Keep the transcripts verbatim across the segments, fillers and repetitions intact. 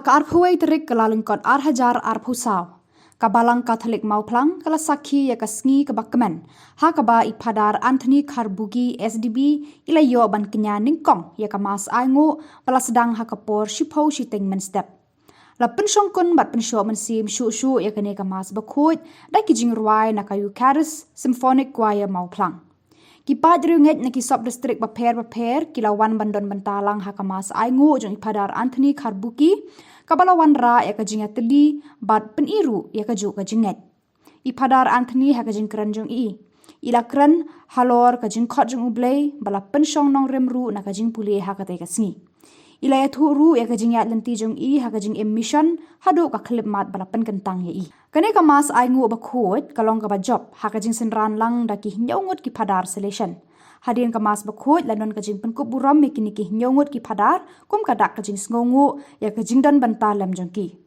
Ka arphew wei tarik Kyllalyngkot ar hajar arphew saw, ka Balang Katholik Mawphlang ka la sakhi ïa ka sngi kaba kmen, ha kaba i Phadar Anthony Kharbuki S D B i la ïoh ban kñia nyngkong ïa ka Mass Ainguh ba la sdang ha ka por shiphew shiteng mynstep. La pynshongkun bad pynshoh mynsiem shuh shuh ïa kane ka Mass bakhuid da ki jingrwai na ka Eucharist Symphonic Choir Mawphlang. Ki paid riewngeit na ki sub district bapher bapher ki la wan ban don bynta lang ha ka Mass Ainguh jong i Phadar Anthony Kharbuki, kaba la wanrah ïa ka jingïatylli bad pyni ruh ïa kajuh ka jingngeit. I Phadar Anthony ha ka jingkren jong i, i la kren halor ka jingkhot jong U Blei ba la pynshong nongrim ruh na ka jingpule ha katei ka sngi. I la ïathuh ruh ïa ka jingïaid lynti jong i ha ka jingim mission haduh ka khyllipmat ba la pynkyntang ïa i. Kane ka Mass Ainguh bakhuid ka long kaba jop ha ka jingsynran lang da ki hynñiew ngut ki Phadar Salesian. Hadien ka Mass bakhuid la don ka jingpynkup burom ïa kine ki hynñiew ngut ki Phadar kum ka dak ka jingsngewnguh ïa ka jingdon bynta lem jong ki.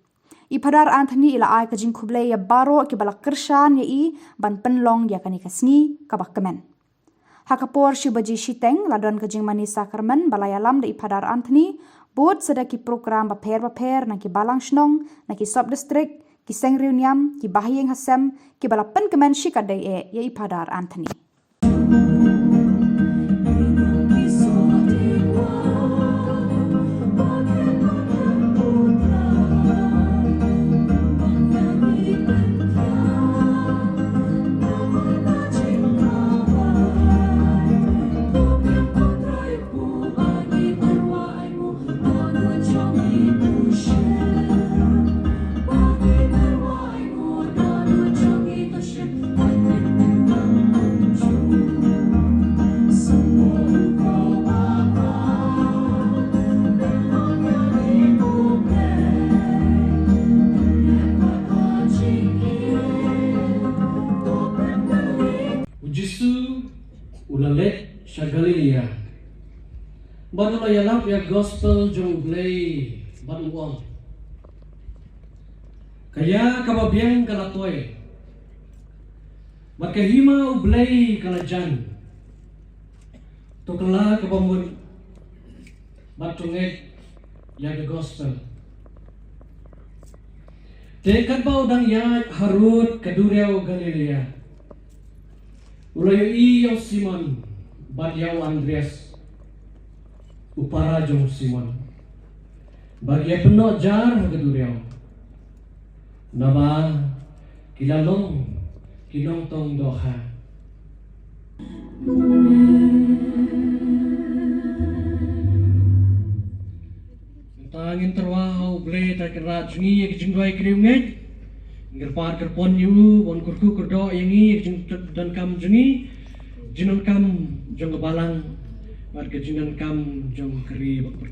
I Phadar Anthony i la ai ka jingkhublei ïa baroh kiba la kyrshan ïa i ban pynlong ïa kane ka sngi kaba kmen. Ha ka por shi baje shiteng la don ka jingmane sakramen ba la ïalam da i Phadar Anthony, bud sa da ki program bapher bapher na ki balang shnong, na ki sub district, ki seng riewniam, ki bahaïing hasem, kiba la pynkmen shikatdei eh ïa i Phadar Anthony. U Jisu u la leit sha Galilea bad u la ïalap ïa gospel jong U Blei bad u ong, ka ïa kaba biang ka la poi bad ka hima U Blei ka la jan. To kylla kaba mut bad to ngeit ïa ka gospel. Te katba u dang ïaid harud ka duriaw Galilea, u la ïohi ïa u Simon bad ïa u Andreas, u para jong u Simon, ba ki ïa pynnoh jar ha ka duriaw, naba ki la long ki nongtong dohkha. Mynta ngin tyrwa ha U Blei, ta ki rah jong ngi ïa ki jingduwai ki riewngeit. Ngin kyrpad kyrpon ïa u ban kyrkhu kyrdoh ïa ngi ïa ki jingdonkam jong ngi, jingdonkam jong ka balang bad ka jingdonkam jong ka ri bad ka